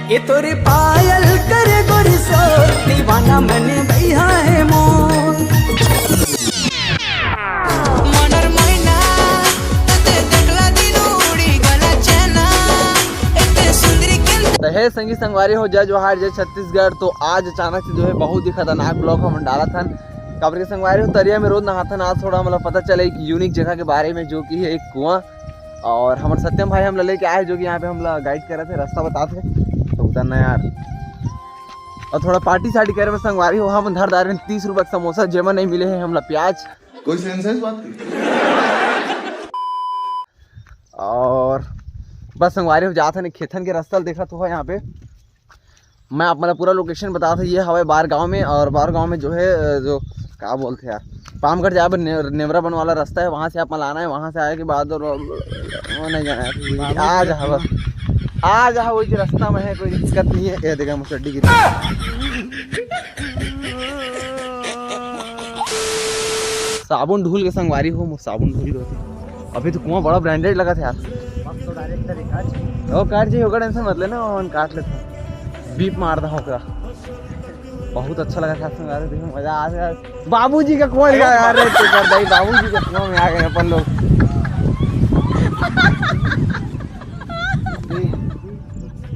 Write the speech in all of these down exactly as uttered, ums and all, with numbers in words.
ये तोरे पायल करे गोरी सो, दीवाना मन भैया है मोर। मनर मैना, तते देखला दिन उड़ी गला चैना, एते सुंदरी के तो हे संगी संगवारी हो, जय जोहार, जय छत्तीसगढ़। तो आज अचानक से जो है बहुत ही खतरनाक ब्लॉग हम डाला था। काबर के संगवारी हो, तरिया में रोज नहाथन, आज थोड़ा मतलब पता चले एक यूनिक जगह के बारे में, जो कि है एक कुआं। और हमर सत्यम भाई हमला लेके आए, जो कि यहाँ पे हमला गाइड करत हे, रास्ता बतात हे। तो उतरना यार, और थोड़ा पार्टी सार्टी करे में संगवारी हो, हम धर डारे तीस रुपए के समोसा, जेमा नहीं मिले हे हमला प्याज। कोई सेंस है इस बात की? और बस संगवारी हो, जात हन खेतन के रास्ता देखा तो है यहाँ पे। मैं आप मतलब पूरा लोकेशन बता था, ये हवाई बार गांव में, और बार गांव में जो है अ, जो का बोलते हैं यार, पामगढ़ जाए बर ने-, नेवरा बन वाला रास्ता है, वहाँ से आप लाना है, वहाँ से आए के बाद और वो नहीं जाना है। आ जा बस, आ जा, वही रास्ता में है, कोई दिक्कत नहीं है। ये देखा, मुसड्डी की साबुन ढूल के संगवारी हो, मु साबुन ढूल के। अभी तो कुआं बड़ा ब्रांडेड लगा था यार। अब तो डायरेक्ट तरीका ओ काट जी, ओकर टेंशन मत लेना, हम काट लेते हैं, बीप मार दा ओकरा। बहुत अच्छा लगा था संगवारी, देखो मजा आ गया। बाबूजी का कुआं लगा यार, रे तो कर भाई, बाबूजी का कुआं में आ गए अपन लोग।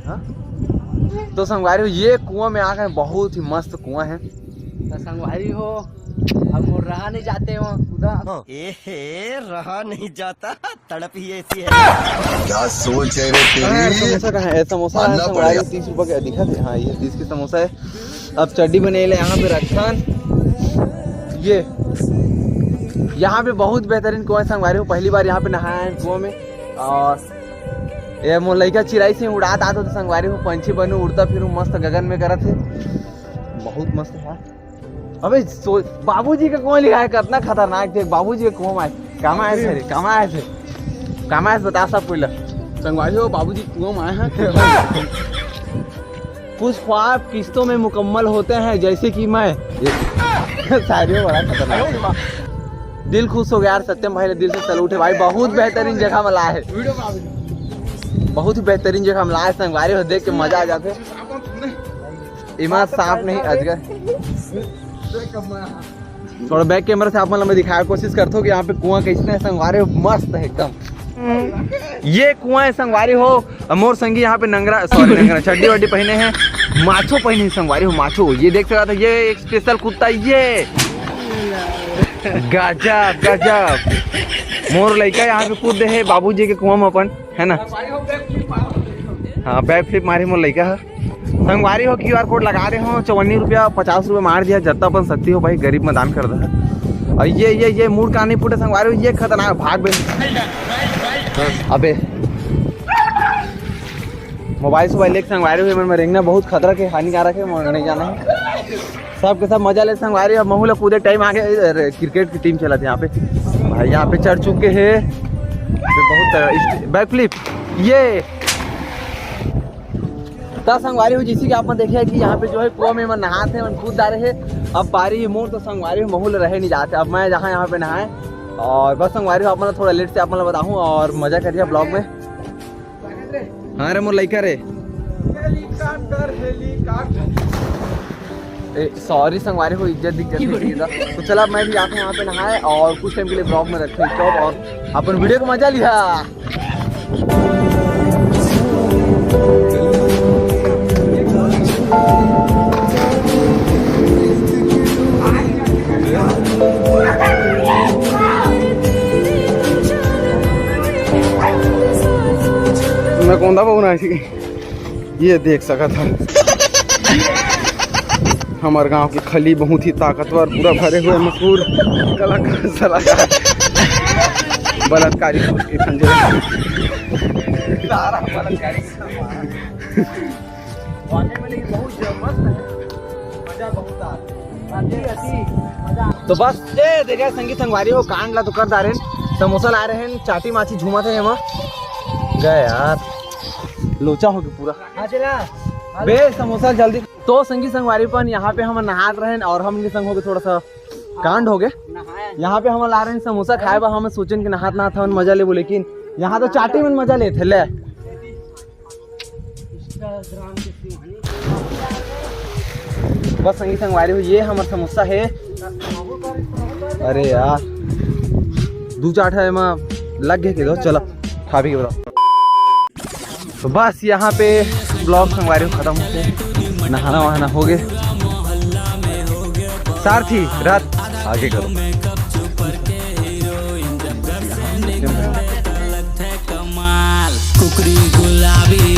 हाँ? तो संगवारी हो, ये कुआं में आ गए, बहुत ही मस्त कुआं है। तो संगवारी हो, अब मोर रहा नहीं जाते हो उधर। ए हे, रहा नहीं जाता, तड़प ही ऐसी है। क्या सोच है रे तेरी? समोसा कहाँ है? समोसा है, मानना संगवारी, पड़ेगा। तीस रुपए का दिखा थे। हाँ, ये तीस की समोसा है। अब चड्डी बने ले यहाँ पे रखन। ये यहाँ पे बहुत बेहतरीन कुआं है संगवारी हो, पहली बार यहाँ पे नहाया है कुआं में। और ये मोर लइका चिराई से उड़ात आत होते संगवारी हो, पंछी बनू उड़ता फिरू मस्त गगन में करत है, बहुत मस्त है। अबे सो-, बाबूजी का कुआं लिखा है, कितना खतरनाक। देख बाबूजी का कुआं में आए, काम आए थे रे, काम आए थे, काम आए थे, बता सब कोई ला। संगवारी हो, बाबूजी कुआं में आए हैं। कुछ ख्वाब किस्तों में मुकम्मल होते हैं, जैसे कि मैं। ये सारे बड़ा खतरनाक है। दिल खुश हो गया यार, सत्यम भाई ने दिल से सैल्यूट है भाई, बहुत बेहतरीन जगह में लाए है, बहुत ही बेहतरीन जगह में लाए संगवारी हो, देख के मजा आ जाते। इमा सांप नहीं, अजगर। थोड़ा बैक कैमरा से आप मतलब मैं दिखाया कोशिश करता हूँ कि यहाँ पे कुआं कैसने है संगवारी हो, मस्त है एकदम। ये कुआं है संगवारी हो, मोर संगी यहाँ पे नंगरा, सॉरी नंगरा, चड्डी वड्डी पहने हैं, माछो पहने हैं संगवारी हो, माछो। ये देख सकता था, ये एक स्पेशल कुत्ता, ये गजब गजब। मोर लइका यहाँ पे कूद दे है बाबूजी के कुआं में अपन, है ना? हाँ, बैक फ्लिप मारी मोर लइका है। संगवारी हो, क्यूआर कोड लगा रहे हो, चवन्नी रुपया, पचास रुपया मार दिया, जत्ता अपन शक्ति हो भाई, गरीब में दान कर दे। और ये ये ये मूड का नहीं फूटे संगवारी हो, ये खतरनाक भाग बे। अबे मोबाइल सोबाइल लेके संगवारी हो, मैं रेंगना बहुत खतरा के, हानिकारक है, मैं नहीं जाना है। सबके सब मजा ले संगवारी, अब महू ला कूदे टाइम आ गया। अरे, क्रिकेट की टीम चलत है यहाँ पे, भाई यहाँ पे चढ़ चुके हैं। ये बहुत बैक फ्लिप, ये त संगवारी हो, जैसे कि आप मन देखे कि यहाँ पे जो है कुआं में मन नहाते हैं, मन कूद डारे हैं। अब बारी ही मोर, तो संगवारी हो, महू ला रहे नहीं जाते। अब मैं जहाँ यहाँ पे नहाए और बस संगवारी हो, आप मन ला थोड़ा लेट से आप मन ला बताहूँ और मजा करिए ब्लॉग में। हाँ रे मोर लइका रे। Helicopter, helicopter. ए, सॉरी संगवारी हो, इज्जत दिज्जत नहीं चाहिए था। तो चला, मैं भी आके यहाँ पे नहाए और कुछ टाइम के लिए ब्लॉग में रखते हैं स्टॉप और अपन वीडियो को मजा लिया। मैं कौन था वो ना, ये देख सका था। हमारे गांव के खली बहुत ही ताकतवर, पूरा भरे हुए मशहूर कलाकार सलाहकार बलात्कारी उसके खंजर। बहुत जबरदस्त है, मजा बहुत आ रहा है। तो बस ये देखा संगी संगवारी हो, कांड ला तो कर डारेन, समोसा ला रहे हैं, चाटी माची झूमा थे हम गए यार, लोचा हो गया पूरा। बे समोसा जल्दी। तो संगी संगवारी पन यहाँ पे हम नहात रहेन और हमन के संग हो गए थोड़ा सा कांड हो गए। यहाँ पे हम ला रहे हैं समोसा खाए बर, हम सोचेन कि नहात नहात हमन मजा लेबो, लेकिन यहाँ तो चाटी मन मजा लेथे ले। बस संगी संगवारी हो, ये हमर समोसा हे। अरे यार, दू चार ठा एमा लग गे के दो, चला खा पी के बताओ। तो बस यहाँ पे vlog संगवारी हो खत्म होथे, नहाना वहाना हो गे। सारथी रात आगे करो। कुकरी गुलाबी